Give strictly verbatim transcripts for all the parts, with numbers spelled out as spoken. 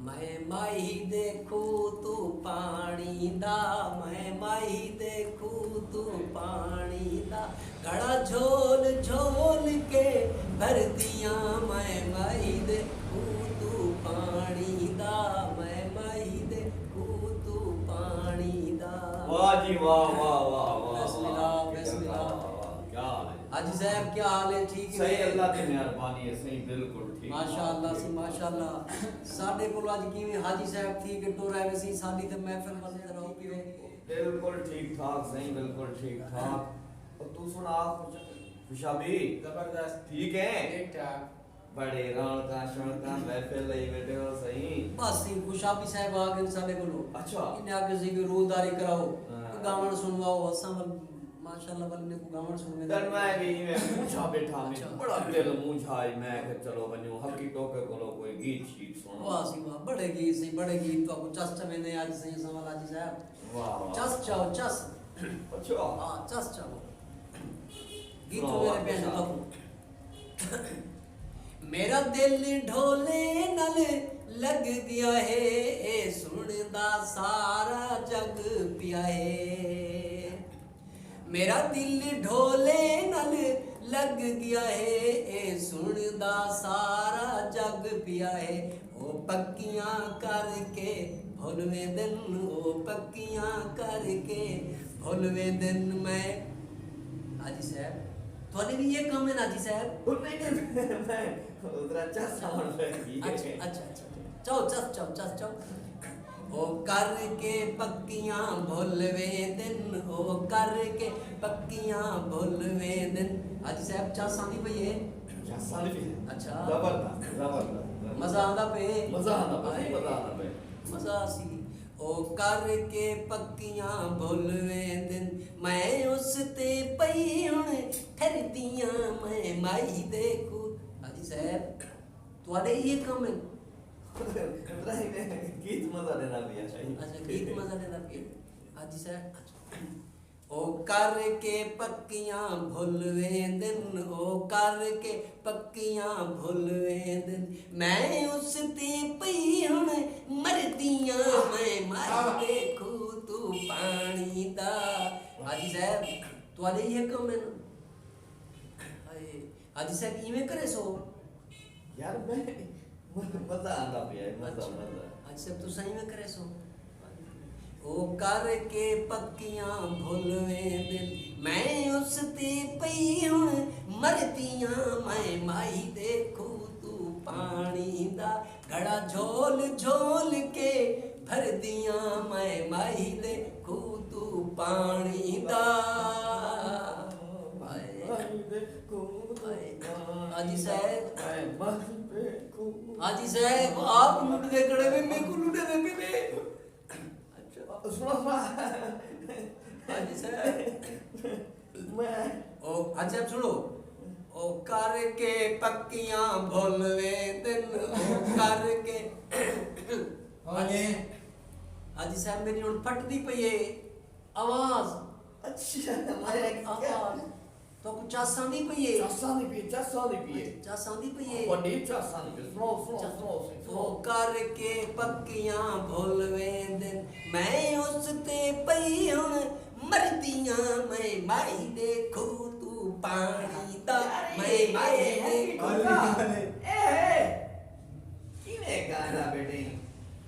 میں ماہی دے کھوہ توں پاݨی دا، میں ماہی دے کھوہ توں پاݨی دا، گھڑا جھول جھول کے بھردیاں، میں ماہی دے کھوہ توں پاݨی دا، میں ماہی دے کھوہ توں پاݨی دا۔ واہ جی واہ، واہ، واہ، واہ، بسم اللہ، واہ، بسم اللہ۔ واہ، واہ، کیا حال ہے؟ حاجی صاحب، کیا حال ہے؟ ٹھیک ہے؟ صحیح، اللہ دی مہربانی ہے، صحیح، بالکل ٹھیک ماشاء ٹھاک۔ اللہ سی، ماشاء اللہ۔ ساݙے کول اڄ کیویں حاجی صاحب تھی کے ٹر آئے ویسی، ساݙی تے محفل بندے تے رہو پیو۔ بالکل ٹھیک ٹھاک سئیں، بالکل ٹھیک ٹھاک۔ او توں سݨا خوش-، خوشابی؟ زبردست۔ ٹھیک ہے؟ ٹھیک ٹھاک۔ بڑے رونقاں شونقاں محفل لئی ٻیٹھے ہو سئیں۔ بس سئیں، خوشابی صاحب آ ڳئے ساݙے کولوں۔ اچھا۔ انہیں آکھیا سی کہ روح داری کراؤ، ہاں۔ ڳاوݨ سݨواؤ، اساں ول ماشاءاللہ ول انہیں کوں ڳاوݨ سݨویندے۔ تے میں وی ایویں مونجھا ٻیٹھا، اچھا۔ بڑا دل مونجھا ہئی، میں آکھیا چلو ونڄوں حقی ٹوکے کولوں کوئی گیت شیت سݨو۔ واہ سئیں واہ، بڑے گیت سئیں، بڑے گیت تہاکوں چس چویندے اڄ سئیں اساں ول حاجی صاحب۔ واہ واہ۔ چس چاؤ، چس۔ اچھا۔ ہاں، چس چاؤ۔ گیت سݨاؤ، میرے بھیݨ سݨاؤ۔ تہاکوں۔ میرا دل ڈھولے نال لڳ ڳیا ہے، اے سݨدا سارا جڳ پیا ہے۔ میرا دل ڈھولے نال لڳ ڳیا ہے، اے سݨدا سارا جڳ پیا ہے۔ او پکیاں کر کے بھل ویندن، او پکیاں کر کے بھل ویندن۔ میں حاجی صاحب، تہاݙے وی اے کم ہے نا حاجی صاحب؟ او نہیں، نہیں، میں ذرا چس آوݨ لڳی۔ اچھا، اچھا، اچھا، اچھا۔ چاؤ، چس چاؤ، چس چاؤ۔ او کر کے پکیاں بھل ویندن، او کر کے پکیاں بھل ویندن۔ حاجی صاحب، چس آندی پئی ہے؟ چس آندی پئی ہے۔ اچھا۔ زبردست، زبردست، زبردست۔ مزہ آندا پئے؟ مزہ آندا پئے، ہائے۔ مزہ آندا پئے۔ مزہ سی۔ او کر کے پکیاں بھل ویندن، میں اس تے پئی ہݨ ٹھردیاں، میں ماہی دے کھوہ۔ حاجی صاحب، تہاݙے ایہے کم ہن؟ نہیں، نہیں، گیت مزہ ݙیندا پیا۔ اچھا، گیت مزہ ݙیندا پیا۔ حاجی صاحب، اچھا۔ او کر کے پکیاں بھل ویندن، او کر کے پکیاں بھل ویندن۔ میں اس تے پئی ہݨ مردیاں، میں ماہی دے کھوہ توں پاݨی دا۔ حاجی صاحب، تہاݙے ایہے کم ہن؟ ہائے، حاجی صاحب ایویں کریسو؟ یار میں، مزہ آندا پیا ہے، مزہ، اچھا۔ مزہ۔ حاجی صاحب تساں ایویں کریسو؟ او کر کے پکیاں بھل ویندن، میں اس تے پئی ہݨ مردیاں، میں ماہی دے کھوہ توں پاݨی دا گھڑا جھول جھول کے بھردیاں، میں ماہی دے کھوہ توں پاݨی دا۔ ہائے۔ حاجی صاحب۔ حاجی صاحب، آپ لٹدے کھڑے وے، میکوں لٹیندے پئے وے۔ اچھا۔ سݨو، سݨو۔ حاجی صاحب۔ میں او، حاجی صاحب سݨو۔ او کر کے پکیاں بھل ویندن، او کر کے۔ ہاں جی۔ حاجی صاحب، میری ہݨ پھٹدی پئی ہے آواز۔ اچھا، میں کیا؟ آواز۔ تہاکوں چس آندی پئی ہے؟ چس آندی پئی ہے، چس آندی پئی ہے۔ چس آندی پئی ہے؟ وݙی چس آندی پئی ہے۔ سݨو، سݨو، چس۔ سݨو، سݨو۔ او کر کے پکیاں بھل ویندن، میں اس تے پئی ہݨ مردیاں، میں ماہی دے کھوہ توں پاݨی دا، میں ماہی دے کھوہ۔ اے، اے، کیویں ڳاندا ٻیٹھیں؟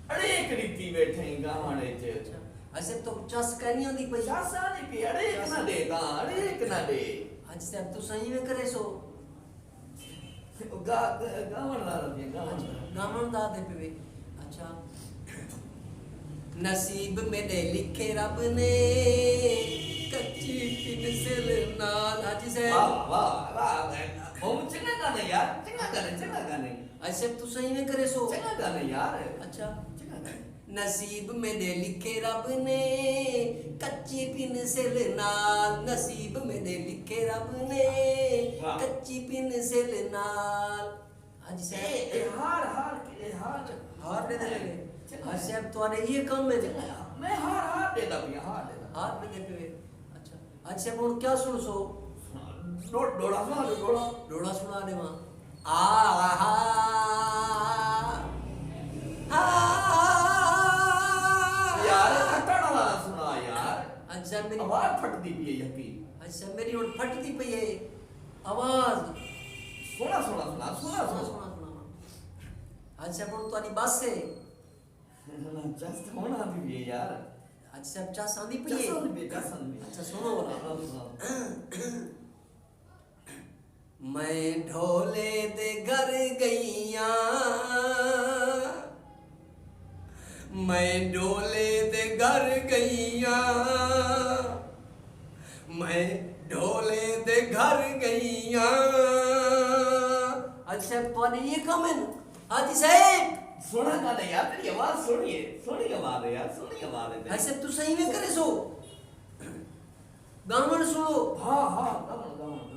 اڑیک ݙتی ٻیٹھیں ڳاوݨ اچ۔ اچھا۔ اچھا، تہاکوں چس کائنی آندی پئی؟ چس آندی پئی، اڑیک نہ ݙے تاں، اڑیک نہ ݙے۔ حاجی صاحب، تساں ایویں کریسو؟ ڳا-، ڳا-، ڳاوݨ دا رہندے، ڳاوݨ دا۔ اچھا، ڳاوݨ دا تے پوے۔ اچھا۔ نصیب میݙے لکھے رب نے کچی پنسل نال۔ حاجی صاحب۔ واہ، واہ، واہ، واہ۔ بہت چنڳا گانا یار، چنڳا گانا، چنڳا گانا۔ اچھا، تساں ایویں کریسو؟ چنڳا گانا یار۔ اچھا۔ چنڳا گانا۔ نصیب میݙے لکھے رب نے کچی پنسل نال، نصیب میݙے لکھے رب نے، واہ۔ کچی پنسل نال۔ حاجی صاحب۔ اے، اے ہار، ہار، اے ہار۔ ہار ݙیندے پئے؟ چنڳا۔ حاجی صاحب، تہاݙے ایہے کم ہے؟ چنڳا۔ میں ہار، ہار ݙیندا پیا، ہار ݙیندا۔ ہار ݙیندے پئے۔ اچھا۔ اچھا، ہݨ کیا سݨسو؟ ݙو-، ݙوہڑا سݨا ݙیو، ݙوہڑا۔ ݙوہڑا سݨا ݙیواں۔ آ ہا، آ آواز پھٹدی پئی ہے یقین۔ اچھا، میری ہݨ پھٹدی پئی ہے آواز۔ سوہݨا، سوہݨا، سوہݨا، سوہݨا، سوہݨا، سوہݨا۔ سوہݨا، سوہݨا۔ اچھا، ہݨ تہاݙی بس ہے؟ چس تاں ہݨ آندی پئی ہے یار۔ اچھا، چس آندی پئی ہے؟ چس آندی پئی ہے، چس آندی پئی ہے۔ اچھا، سݨو۔ ہاں، ہاں۔ میں ڈھولے دے گھر گئی آں، میں ڈھولے دے گھر گئی آں، میں ڈھولے دے گھر گئی آں۔ حاجی صاحب، تہاݙے ایہ کم ہن؟ حاجی صاحب! سوہݨا گانا یار، تیری آواز سوہݨی ہے، سوہݨی آواز ہے یار، سوہݨی آواز ہے تیری۔ حاجی صاحب، تساں ایویں کریسو؟ ڳاوݨ سݨو۔ ہاں، ہاں، ڳاوݨ، ڳاوݨ، ڳاوݨ۔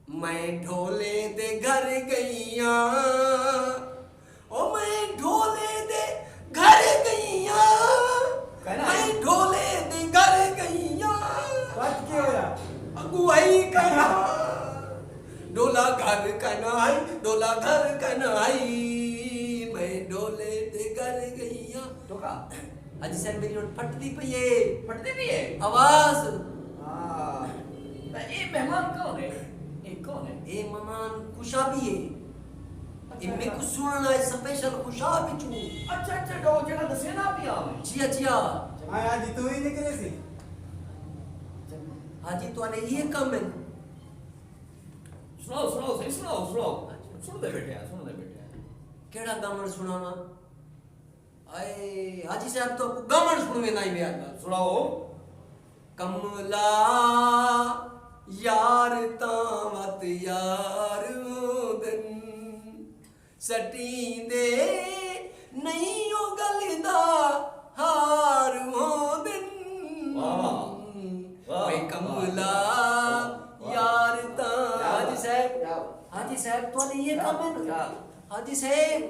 میں ڈھولے دے گھر گئی آں، او میں ڈھولے دے گھر گئی آں، کہنا ہے؟ میں ڈھولے دے گھر گئی آں۔ بچ کے ہویا؟ اڳوں آئی کہنا، ڈھولا گھر کہنا آئی، ڈھولا گھر کہنا آئی، میں ڈھولے دے گھر گئی آں۔ ٹوکا۔ حاجی صاحب، میری ہݨ پھٹدی پئی ہے۔ پھٹدی پئی ہے؟ آواز۔ ہاں۔ تاں اے مہمان کون ہے؟ اے کون ہے؟ اے مہمان خوشابی ہے۔ اے اچھا، میکوں اچھا۔ سݨݨ آئے سپیشل خوشاب وچوں۔ اچھا، اچھا، او جیڑھا ݙسیندا پیا میں۔ جی، جی۔ ہاں، حاجی توں ہی نکلے سی۔ حاجی تہاݙے ایہ کم ہے۔ سݨاؤ، سݨاؤ سئیں، سݨاؤ، سݨاؤ۔ سݨدے ٻیٹھے ہیں، سݨدے ٻیٹھے ہیں۔ کیڑھا ڳاوݨ سݨاواں؟ اے حاجی صاحب، تہاکوں ڳاوݨ سݨویندا ہی وینداں۔ سݨاؤ۔ کملا یار تاں وت یار ہوندن، سٹیندے نئیں او ڳل دا ہار ہوندن۔ واہ، واہ۔ واہ، اوئے کملا واہ، واہ۔ یار تاں۔ کیا بات، حاجی صاحب، کیا بات۔ حاجی صاحب، تہاݙے ایہ کم ہن؟ کیا بات۔ حاجی صاحب،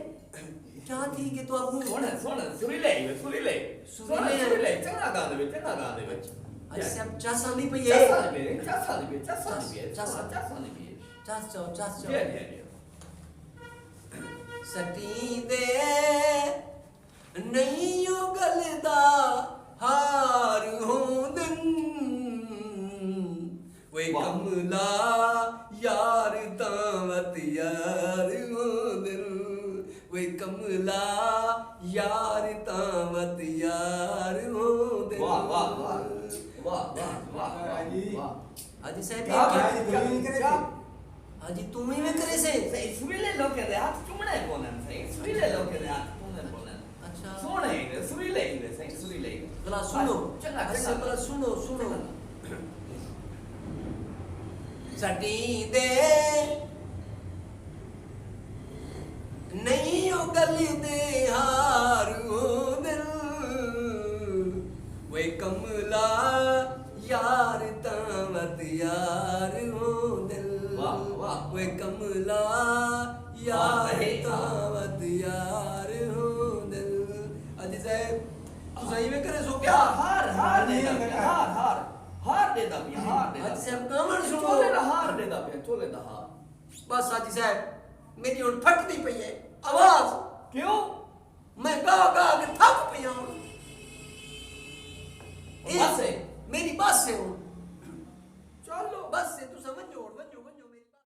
کیا تھی کہ تہاکوں؟ سوہݨا، سوہݨا، سریلے ہی، سریلے۔ سریلے سوہݨا، ہے۔ سریلے، چنڳا ڳاندے پئے، چنڳا ڳاندے پئے۔ اچھا، چس آندی پئی ہے؟ چس آندی پئی ہے، چس آندی پئی ہے، چس آندی پئی ہے، چس، چس۔ چس آندی پئی ہے۔ چس چاؤ، چس چاؤ۔ جی، جی، جی۔ سٹیندے نئیں او ڳل دا ہار ہوندن۔ وے واہ۔ کملا یار تاں وت یار ہوندن، وے کملا یار تاں وت یار ہوندن۔ واہ، واہ، واہ۔ واہ، واہ، واہ، واہ، حاجی۔ واہ۔ حاجی صاحب، کیا اے بات ہے، کیا، کیا، کیا؟ حاجی، توں ایویں کریسیں؟ سئیں، سریلے لوکیں دے ہتھ چمݨے کونن، سئیں، سریلے لوکیں دے ہتھ چمݨے کونن۔ اچھا۔ سوہݨے ہیندے، سریلے ہیندے، سئیں، سریلے ہیندے۔ بھلا سݨو۔ چنڳا، اچھا، چنڳا۔ بھلا سݨو، سݨو۔ چنڳا۔ سٹیندے نئیں او ڳل دے ہار ہوندن، وے کملا یار تاں وت یار ہوندن۔ واہ، واہ۔ وے کملا یار واہ، واہ۔ تاں وت یار ہوندن۔ حاجی صاحب، تساں ایویں کریسو کیا؟ ہار، ہار ݙیندا پیا، ہار، ہار۔ ہار ݙیندا پیا، ہار ݙیندا پیا۔ حاجی صاحب، ڳاوݨ سݨو۔ چولے دا ہار ݙیندا پیا، چولے دا ہار۔ بس حاجی صاحب، میری ہݨ پھٹدی پئی ہے آواز۔ کیوں؟ میں ڳا ڳا کے تھک پیا ہݨ۔ بس ہے۔ میری بس ہے ہݨ۔ چلو۔ بس ہے، تساں